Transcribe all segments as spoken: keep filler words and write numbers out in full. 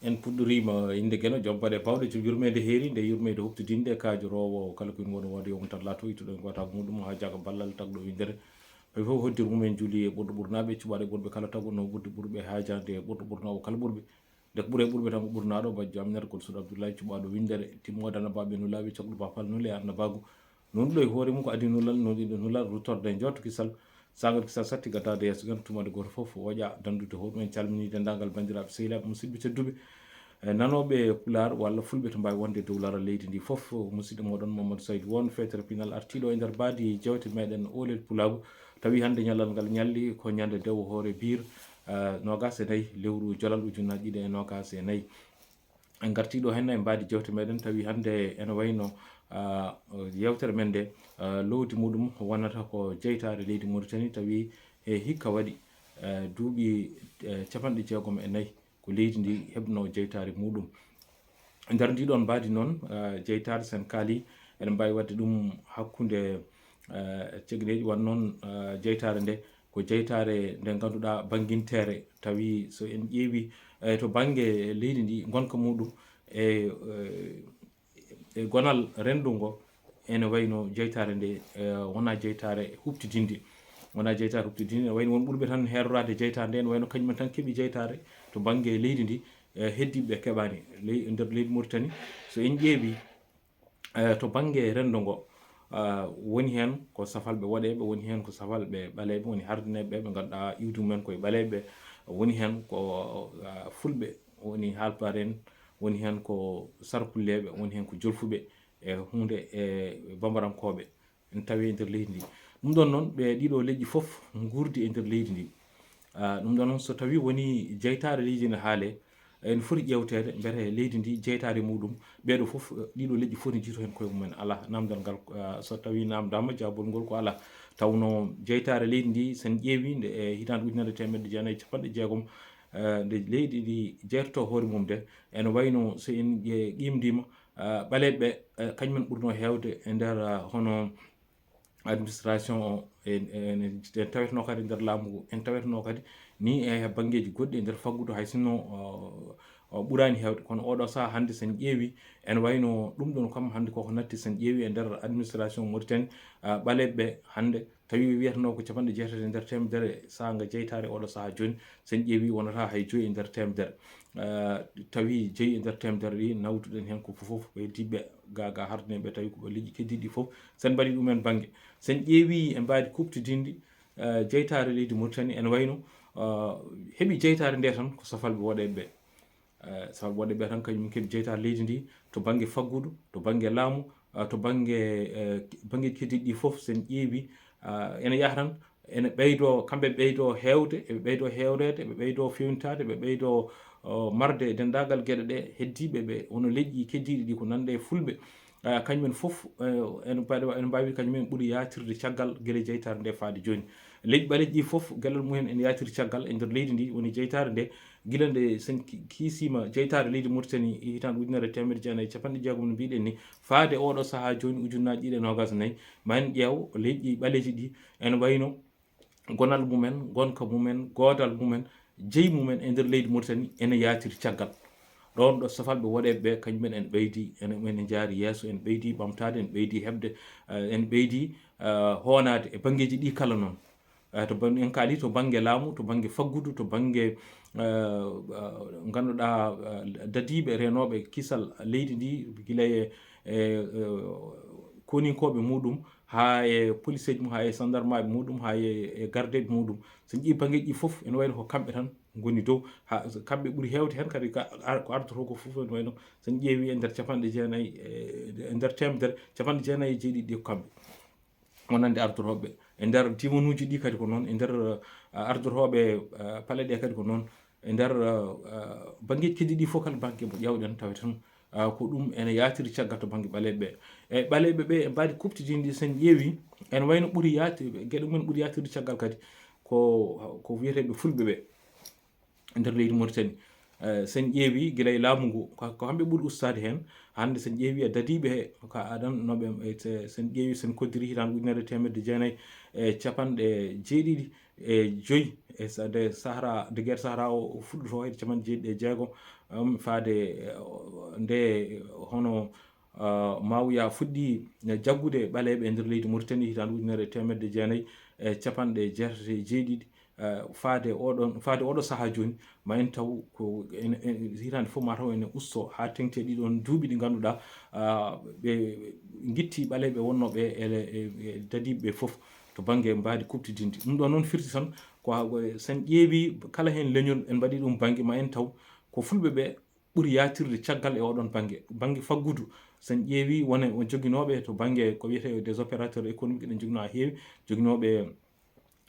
En puɗɗoriima innde Geno, joom baɗe bawɗe, joom yurmeende heeri, nde yurmeende huɓtidinde, kaajoroowo kala ko ina woni wonde, yo mum tan laato ittuɗo e gootaako muɗum, haa jaaga ballal tagɗo winndere. Ɓe fof hoddir mumen juuli e ɓurɗo ɓurnaaɓe, cuɓaaɗo e ɓurɓe kala, tagɗo ɓurɗe ɓurɓe, haajaade ɓurɗo ɓurnaawo kala ɓurɓe. Nde ko ɓuri e ɓurɓe tan ko ɓurnaaɗo, bajjo Aminata Kol Suuɗ Abdullahi, cuɓaaɗo winndere, timmooɗo Anabaaɓe Nulaaɓe, cokɗo Baafal Nule, Annabaagu. Nunɗo e hoore mum ko adii nulal, nunɗiiɗo nulal, ruttorde e njorto kisal, saangal kisal satti, gaddaade yeeso Geno, tuma nde gooto fof woƴa danndude hoɗum. En calminii denndaangal banndiraaɓe, sehilaaɓe, musidɓe tedduɓe, e nanooɓe Pulaar walla Fulɓe to mbaawi wonde e dow laral leydi ndi fof. Musidɗo mooɗon Mamadou Saydou Won, feetere pinal, artiiɗo e nder mbaadi jeewte meɗen Oolel Pulaagu. Tawi hannde ñalal ngal ñalli ko ñande dewo hoore biir, eh, noogaas e nayi lewru jolal ujunnaaji ɗiɗi e noogaas e nayi. En ngartii ɗo heen e mbaadi jeewte meɗen, tawi hannde ene wayno, ah, yeewtere men nde, ah, loowdi muɗum wonata ko jeytaare leydi Mauritanie, tawi e hikka waɗi, eh, duuɓi, eh, capanɗe jeegom e nayi ko leydi ndi heɓno jeytaare muɗum. E nder ndii ɗoon mbaadi noon, eh, jeytaare, so en kaalii, eɗen mbaawi waɗde ɗum hakkunde, eh, cegeneeji, wano noon, eh, jeytaare nde ko jeytaare nde ngannduɗaa bannginteere, tawi so en ƴeewi, eh, to bannge leydi ndi, ngonka muɗum e, eh, e gonal renndo ngo, ene wayno jeytaare nde, eh, wonaa jeytaare huɓtidinde. Wonaa jeytaare huɓtidinde, ene wayno won ɓurɓe tan heeroraade jeytaare nde, ene wayno kañum en tan keɓi jeytaare to bannge leydi ndi, eh, heddiiɓe keɓaani. Ley-, e nder leydi Mauritanie, so en ƴeewi, eh, to bannge renndo ngo, ah, woni heen ko safalɓe woɗeeɓe, woni heen ko safalɓe ɓaleeɓe, woni hardineeɓe ɓe, ɓe ngannduɗaa iwdi mumen ko e ɓaleeɓe, woni heen ko, ah, fulɓe, woni haalpulaar en, woni heen ko sarkulleeɓe, woni heen ko jolfuɓe, e huunde e bambarankooɓe. En tawi e nder leydi ndi. Ɗum ɗoon noon, ɓe ɗiɗo leƴƴi fof nguurdi e nder leydi ndi. Ah, ɗum ɗoon noon, so tawi woni jeytaare leydi ne haale, en foti ƴeewteede mbete leydi ndi jeytaare muɗum, ɓeeɗo fof, eh, ɗiɗo leƴƴi foti jiito heen koye mumen. Alaa, namdal ngal, ah, so tawi namdaama, jaabol ngol ko alaa. Tawno jeytaare leydi ndi, so en ƴeewi nde e hitaande ujunere e teemedde jeenayi e capanɗe jeegom, eh, nde leydi ndi jeytoto hoore mum nde, ene wayno so en ƴe-, qiimdiima, ah, ɓaleeɓe, eh, kañum en ɓurno heewde e nder, ah, hono administration o, en, en, en tawetno kadi nder laamu ngu, en tawetno kadi ni e banngeeji goɗɗi e nder faggudu, hay sinno, o, o ɓuraani heewde, kono oɗo sahaa hannde, so en ƴeewi, ene wayno ɗum ɗoon kam hannde koko natti, so en ƴeewi e nder administration Mauritanie, ah, ɓaleeɓe hannde tawi wiyatnoo ko capanɗe jeetati e nder teemedere saanga jeytaare oɗo sahaa jooni, so en ƴeewi wonata hay joyi e nder teemedere. Ah, tawi jeyi e nder teemedere ɗi nawtuɗen heen ko fof, ɓe heddiiɓe ga, ga hardineeɓe, tawi ko ɓe leƴƴi keddiiɗi ɗi fof, so en mbaɗi ɗum en bannge. So en ƴeewi e mbaadi kuuɓtidinndi, eh, jeytaare leydi Mauritanie, ene wayno, eh, heɓi jeytaare nde tan ko safalɓe woɗeeɓe ɓe. Eh, safalɓe woɗeeɓe ɓe tan, kañum keɓi jeytaare leydi ndi to bannge faggudu, to bannge laamu, eh, to bannge, eh, banngeeji keddiiɗi ɗi fof, so en ƴeewi, eh, ene yaha tan, ene ɓeydo, kamɓe ɓeydo heewde, eɓe ɓeydo heewreede, eɓe ɓeydo feewnitaade, eɓe ɓeydo, o, marde e denndaangal geɗe ɗe heddiiɓe ɓe, hono leƴƴi keddiiɗi ɗi ko nande e fulɓe. Ah, kañum en fof, eh, ene mbaɗi, ene mbaawi kañum en ɓuri yaatirde caggal gila jeytaare nde faade jooni. Leƴƴi ɓaleeji ɗi fof, gelal mumen ene yaatiri caggal e nder leydi ndi, woni jeytaare nde, gila nde sen ki-, kiisiima jeytaare leydi Mauritanie e hitaande ujunere e teemedde jeenayi e capanɗe jeegom no mbiɗen ni, faade oɗo sahaa jooni, ujunnaaji ɗiɗi e noogaas e nayi, ma en ƴeew leƴƴi ɓaleeji ɗi, ene wayno gonal mumen, gonka mumen, goodal mumen, jeyi mumen e nder leydi Mauritanie ene yaatiri caggal. Ɗoon ɗo safalɓe woɗeeɓe ɓe, kañum en, en ɓeydi, ene, ene njaari yeeso, en ɓeydi ɓamtaade, en ɓeydi heɓde, eh, en ɓeydi, eh, hoonaade e banngeeji ɗi kala noon. Eh, to ban-, en kaali to bannge laamu, to bannge faggudu, to bannge, eh, eh, ngannduɗaa, eh, dadiiɓe renooɓe kisal leydi ndi, gila e, e, eh, koninkooɓe muɗum, haa e policeeji mum, haa e sandarmaaɓe muɗum, haa e, e gardeeɓe muɗum. So en ƴeewi banngeeji ɗi fof, ene wayno ko kamɓe tan ngoni dow. Haa, so kamɓe ɓuri heewde heen kadi ka, ar-, ko ardotoo ko fof ene wayno, so en ƴeewi e nder capanɗe jeenayi, e, e nder teemedere, capanɗe jeenayi e jeeɗiɗi ɗi ko kamɓe wonande ardotooɓe. E nder diiwanuuji ɗi kadi ko noon, e nder, eh, ardotooɓe, eh, pale ɗe kadi ko noon. E nder, eh, eh, banngeeji keddiiɗi ɗi fof kala bannge mo ƴeewɗen tawete tan, eh, ko ɗum ene yaatiri caggal to bannge ɓaleeɓe ɓe. E ɓaleeɓe ɓe e mbaadi kuuɓtidinndi, so en ƴeewi, ene wayno ɓuri yaati-, geɗe mumen ɓuri yaatirde caggal kadi ko, ko wiyeteeɓe fulɓe ɓe e nder leydi Mauritanie. Eh, so en ƴeewi gila e laamu ngu, ko, ko kamɓe ɓuri ustaade heen. Hannde so en ƴeewi e dadiiɓe he, ko adanooɓe, eh, so, so en ƴeewi, so en koddiri hitaande ujunere e teemedde jeenayi e capanɗe jeeɗiɗi e joyi, e sa- nde Sahara, nde guerre Sahara o fuɗɗotoo e capanɗe jeeɗiɗi e jeego, um, faade, eh, o- nde hono, ah, Mawya fuɗɗi, eh, jaggude ɓaleeɓe e nder leydi Mauritanie hitaande ujunere e teemedde jeenayi e capanɗe jeetati e jeeɗiɗi, eh, faade oɗon, faade oɗo sahaa jooni, ma en taw ko en, en, hitaande fof ma taw ene usto haa teŋti e ɗiɗon duuɓi ɗi ngannduɗaa, ah, ɓe ngitti ɓaleeɓe wonnooɓe e, e, e dadiiɓe ɓe fof to bannge mbaadi kuuɓtidinndi. Ɗum ɗo noon firti tan ko ha- so en ƴeewi kala heen leñol en mbaɗi ɗum bannge ma en taw ko fulɓe ɓe ɓuri yaatirde caggal e oɗon bannge. Bannge faggudu, so en ƴeewi won e joginooɓe to bannge ko wiyetee des opérateurs économiques, eɗen joginoo haa heewi, joginooɓe,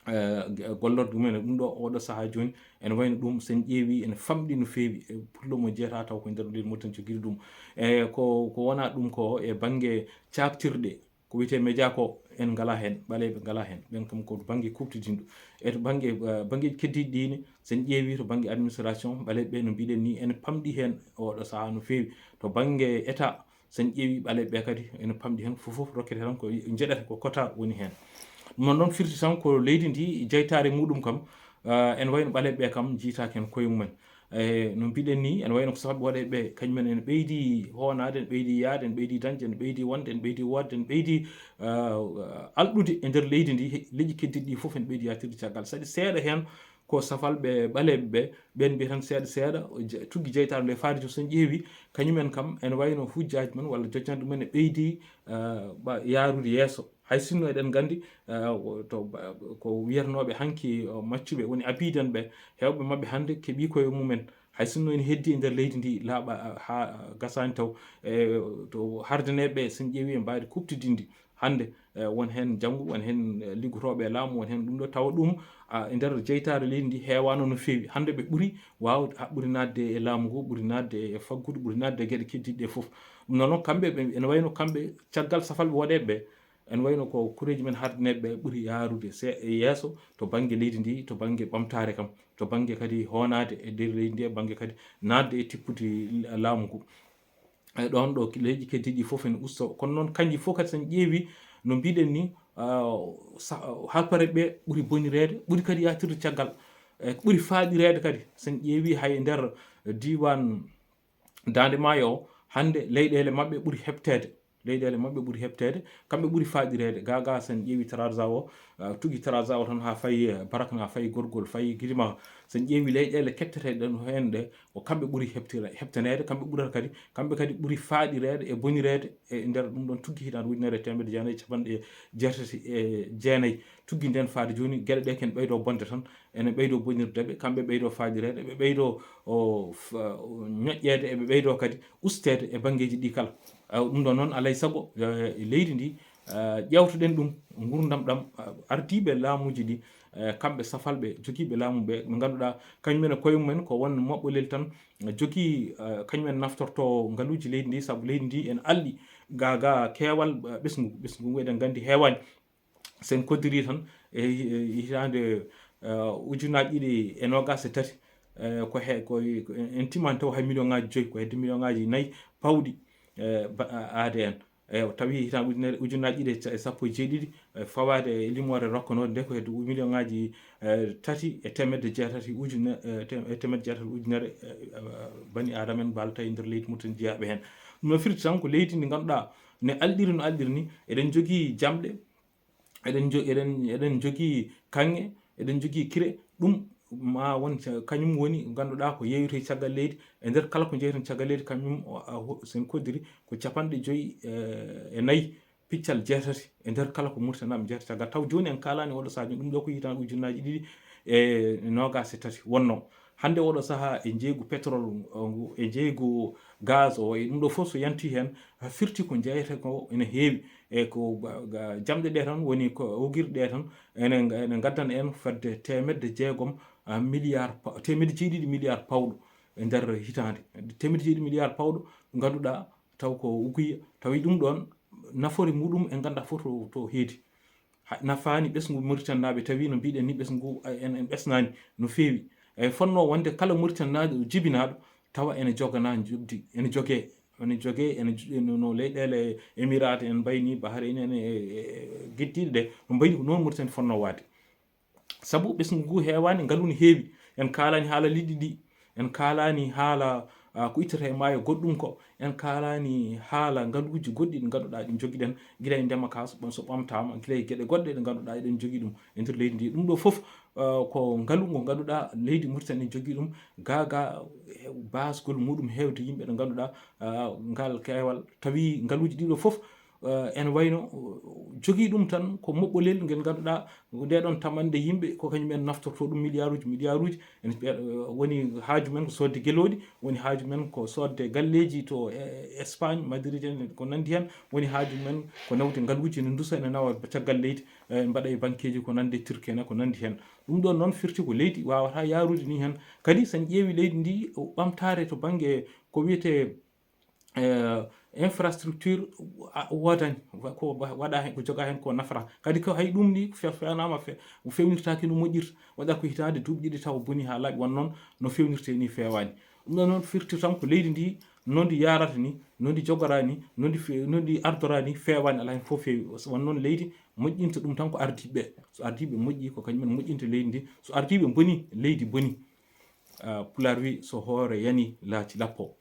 eh, gollorɗe mumen e ɗum ɗo oɗo sahaa jooni, ene wayno ɗum so en ƴeewi ene famɗi no feewi, e pullo mo jeetaa taw ko nder leydi Mauritanie jogiri ɗum. E ko, ko wonaa ɗum ko e bannge caaktirɗe, ko wiyetee média ko en ngalaa heen, ɓaleeɓe ngalaa heen, ɓen kam ko bannge kuuɓtidinɗo. E to bannge, eh, banngeeji keddiiɗi ɗi ne, so en ƴeewi to bannge administration, ɓaleeɓe ɓe no mbiɗen ni ene pamɗi heen oɗo sahaa no feewi. To bannge état, so en ƴeewi ɓaleeɓe ɓe kadi ene pamɗi heen, fof fof rokkete tan ko jeɗata ko quota woni heen. Ɗum noon, noon firti tan ko leydi ndi jeytaare muɗum kam, eh, ene wayno ɓaleeɓe ɓe kam jiytaaki heen koye mumen. E no mbiɗen ni, ene wayno ko sababu waɗeeɓe ɓe kañumen ene ɓeydi hoonaade, ene ɓeydi yahde, ene ɓeydi dañde, ene ɓeydi wonde, ene ɓeydi woodde, ene ɓeydi, eh, alɗude e nder leydi ndi, he- leƴƴi keddiiɗi ɗi fof ene ɓeydi yaatirde caggal. Saɗi seeɗa heen ko safalɓe ɓaleeɓe ɓe, ɓeen mbiya tan seeɗa seeɗa, je- tuggi jeytaare nde faade jooni so en ƴeewi, kañumen kam ene wayno hujjaaji men walla jojjanɗe mumen ne ɓeydi, eh, ɓa- yaarude yeeso. Hay sinno eɗen nganndi, eh, to ba- ko wiyatnooɓe hanki, eh, maccuɓe woni abidan ɓe, heewɓe maɓɓe hannde keɓii koye mumen. Hay sinno ene heddi e nder leydi ndi laaɓa, eh, haa gasaani taw, e to hardineeɓe ɓe, so en ƴeewi e mbaadi kuuɓtidinndi hannde, eh, won heen njanngu, won heen, eh, liggotooɓe e laamu, won heen ɗum ɗo, tawa ɗum, ah, e nder jeytaare leydi ndi heewaano no feewi. Hannde ɓe ɓuri waawde, ah, ɓuri naatde e laamu ngu, ɓuri naatde e faggudu, ɓuri naatde e geɗe keddiiɗe ɗe fof. Ɗum noon, kamɓe ɓe, ene wayno kamɓe caggal safalɓe waɗeeɓe ɓe, ene wayno ko koreeji men hardineeɓe ɓe ɓuri yaarude se- e yeeso to bannge leydi ndi, to bannge ɓamtaare kam, to bannge kadi hoonaade e nder leydi ndi, e bannge kadi naatde e tippude laamu ngu. E ɗoon ɗo leƴƴi keddiiɗi fof ene usto. Kono noon, kanji fof kadi, so en ƴeewi no mbiɗen ni, ah, sa- halpare ɓe ɓuri bonireede, ɓuri kadi yaatirde caggal, e ɓuri faaɗireede kadi. So en ƴeewi hay nder diiwaan Daande Maayo o, hannde leyɗeele maɓɓe ɓuri heɓteede. Leyɗeele maɓɓe ɓuri heɓteede, kamɓe ɓuri faaɗireede. Gaa gaa, so en ƴeewi Trarza o, ah, tugi Trarza o tan haa fayi, eh, Barak, haa fayi Gorgol, fayi Girima. So en ƴeewi leyɗeele ketteteeɗe ɗen heen ɗe, ko kamɓe ɓuri heɓtira-, heɓtaneede, kamɓe ɓurata kadi, kamɓe kadi ɓuri faaɗireede e bonireede e nder ɗum ɗon tuggi hitaande ujunere e teemedde jeenayi e capanɗe jeetati e jeenayi. Tuggi nden faade jooni, geɗe ɗe ken ɓeydo bonde tan, ene ɓeydo bonirde ɓe, kamɓe ɓeydo faaɗireede, ɓe ɓeydo o, f-, o, ñoƴƴeede, eɓe ɓeydo kadi usteede e banngeeji ɗi kala. Ah, ɗum ɗon noon, alay sago, eh, leydi ndi, ah, ƴeewtoɗen ɗum, ngurdam ɗam, ah, ardiiɓe laamuuji ɗi, eh, kamɓe safalɓe jogiiɓe laamu ɓe, ɓe ngannduɗaa kañum en e koye mumen ko won maɓɓolel tan, eh, jogii, eh, kañum en naftorto ngaluuji leydi ndi, sabu leydi ndi ene alɗi gaa gaa keewal, eh, ɓesngu, ɓesngu ngu eɗen nganndi heewaani. So en koddiri tan e hi- e hitaande, eh, ujunnaaji ɗiɗi e noogaas e tati, eh, ko he-, ko, ko en timaani taw hay million ŋaaji joyi, ko hedde million ŋaaji nayi pawɗi, eh, ba- a- A D N. E tawi hitaande ujunere, ujunnaaji ɗiɗi e ca- e sappo e jeeɗiɗi, eh, fawaade e limoore rokkanooɗe nde ko hedde million ŋaaji, eh, tati e teemedde jeetati ujune-, eh, te- e teemedde jeetati ujunere, eh, eh, bani Aadama en mbaalata e nder leydi Mauritanie jeyaaɓe heen. Ɗum no firti tan ko leydi ndi ngannduɗaa ne alɗiri no alɗiri ni, eɗen njogii jamɗe, eɗen jo- eɗen, eɗen njogii kaŋŋe, eɗen njogii kire, ɗum ma won ca- kañum woni ngannduɗaa ko yeeyetee caggal leydi, e nder kala ko njeyeten caggal leydi, kañum o- a- ho- so en koddiri ko capanɗe joyi, eh, e nayi piccal jeetati e nder kala ko Mauritanie njeyata caggal. Taw jooni en kaalaani oɗo sahaa, ɗum ɗo ko hitaande ujunnaaji ɗiɗi e noogaas e tati wonnoo. Hannde oɗo sahaa e njeeygu pétrole, o, ngu, e njeeygu gaz o, e ɗum ɗo fof so yanti heen, firti ko njeyata ko ene heewi. E ko ba- ga- jamɗe ɗe tan woni ko ogirɗe ɗe tan, ene, ene ngaddana en fodde teemedde jeegom, ah, milliard pa- teemedde jeeɗiɗi milliard pawɗo e nder hitaande. Teemedde jeeɗiɗi milliard pawɗo, ngannduɗaa taw ko uguya, tawi ɗum ɗon nafoore muɗum en nganndaa fof to, to heedi. Ha- nafaani ɓesngu Mauritanie naaɓe, tawi no mbiɗen ni ɓesngu, eh, en, en ɓesnaani no feewi. E fonnoo wonde kala Mauritanie naaɗo jibinaaɗo tawa ene joganaa njoɓdi, ene jogee, ene jogee, ene ju- no, no leyɗeele Emirate en mbayni, Bahrain en, e, e, e geddiiɗe ɗe, no mbayni ko noon Mauritanie fonnoo waade. Sabu ɓesngu ngu heewaani, ngalu ne heewi. En kaalaani haala liɗɗi ɗi, en kaalaani haala, ah, ko ittata e maayo goɗɗum ko, en kaalaani haala ngaluuji goɗɗi ɗi ngannduɗaa ɗi njogiɗen, gila e ndema ka so ɓam-, so ɓamtaama, gila e geɗe goɗɗe ɗe ngannduɗaa eɗen njogii ɗum e nder leydi ndi. Ɗum ɗo fof, ah, ko ngalu ngo ngannduɗaa leydi Mauritanie ne jogii ɗum, gaa gaa, eh, baasgol muɗum heewde yimɓe ɗo ngannduɗaa, ah, ngal keewal. Tawi ngaluuji ɗiɗo fof, eh, ene wayno, eh, jogii ɗum tan ko moɓɓolel ngel ngannduɗaa nde ɗon tamande yimɓe ko kañum en naftorto ɗum, milliarduuji, milliarduuji. En, eh, woni haaju men ko soodde gelooɗi, woni haaju men ko soodde galleeji to, eh, Espagne, Madrid en, ko nanndi heen. Woni haaju men ko nawde ngaluuji ene ndusa, ene nawa caggal leydi, eh, mbaɗa e bankeeji ko nanndi e Turquie en, ko nanndi heen. Ɗum ɗoon noon firti ko leydi waawataa yaarude ni heen. Kadi so en ƴeewi leydi ndi, o ɓamtaare to bannge ko wiyetee, eh, infrastructure, a, woodani, wa-, ko wa-, waɗa heen, ko jogaa heen ko nafata. Kadi ko hay ɗum ni fe-, feewnama fe-, feewnirtaaki no moƴƴirta. Waɗata ko hitaande duuɓi ɗiɗi tawa boni haa laaɓi, won noon no feewnirtee ni feewaani. Ɗum ɗoon noon firti tan ko leydi ndi, no ndi yaarata ni, no ndi jogora ni, no ndi fe-, no ndi ardora ni feewaani, alaa heen fof feewi. Won noon leydi moƴƴinta ɗum tan ko ardiiɓe. So ardiiɓe moƴƴi, ko kañum en moƴƴinta leydi ndi. So ardiiɓe boni, leydi boni. Ah, Pulaar wi, "So hoore yani, laaci lappo."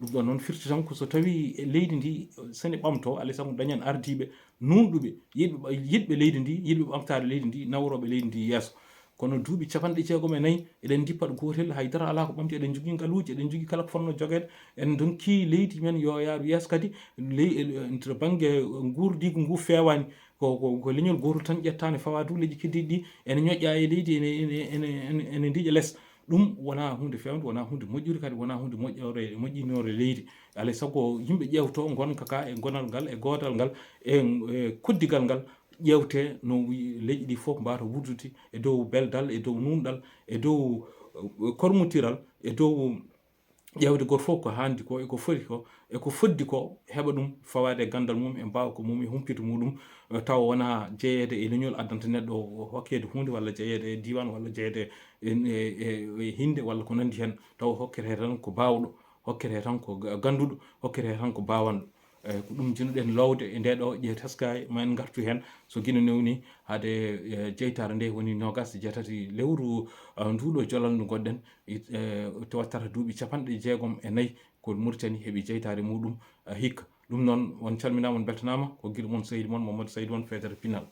Ɗum ɗoon noon firti tan ko so tawi e leydi ndi, sene ɓamto, alay sago dañan ardiiɓe nuunɗuɓe, yiɗɓe, yiɗɓe leydi ndi, yiɗɓe ɓamtaare leydi ndi, nawrooɓe leydi ndi yeeso. Kono duuɓi capanɗe jeegom e nayi, eɗen ndippa ɗo gootel, hay dara alaa ko ɓamti, eɗen njogii ngaluuji, eɗen njogii kala ko fotnoo jogeede, en ndonki leydi men yo yaaru yeeso. Kadi ley-, e, e, to bannge nguurdiigu ngu feewaani, ko, ko, ko leñol gootol tan ƴettaani, fawa dow leƴƴi keddiiɗi ɗi, ene ñoƴƴa e leydi, ene, ene, ene, ene, ene ndiiƴa les. Ɗum wonaa huunde feewnde, wonaa huunde moƴƴude, kadi wonaa huunde moƴƴoore, moƴƴinoore leydi. Alay sago yimɓe ƴeewto ngonka ka e ngonal ngal, e goodal ngal, e, e koddigal ngal, ƴeewte no wi-, leƴƴi ɗi fof mbaawata wurdude e dow beldal, e dow nuunɗal, e dow, eh, kormotiral, e dow ƴeewde gooto fof ko haandi ko, e ko foti ko, e ko foddi ko, heɓa ɗum fawaade e ganndal mum, e mbaawka mum, e humpito muɗum, eh, tawa wonaa jeyeede e leñol addanta neɗɗo o hokkeede huunde, walla jeyeede e diiwaan, walla jeyeede e, e, e, e hinnde, walla ko nanndi heen, tawa hokkete tan ko baawɗo, hokkete tan ko ga-, gannduɗo, hokkete tan ko baawanɗo. Eh, ko ɗum njiɗno-ɗen loowde e ndee ɗoo ƴe taskaare, ma en ngartu heen so gila newni hade, eh, jeytaare nde woni noogaas e jeetati lewru, eh, nduu ɗoo jolal ndu ngonɗen, it-, eh, to wattata duuɓi capanɗe jeegom e nayi ko Mauritanie heɓi jeytaare muɗum, eh, hikka. Ɗum noon, on calminaama, on mbeltanaama, ko giɗo mon, sehil mon, Mamadou Saydou on, feetere pinal.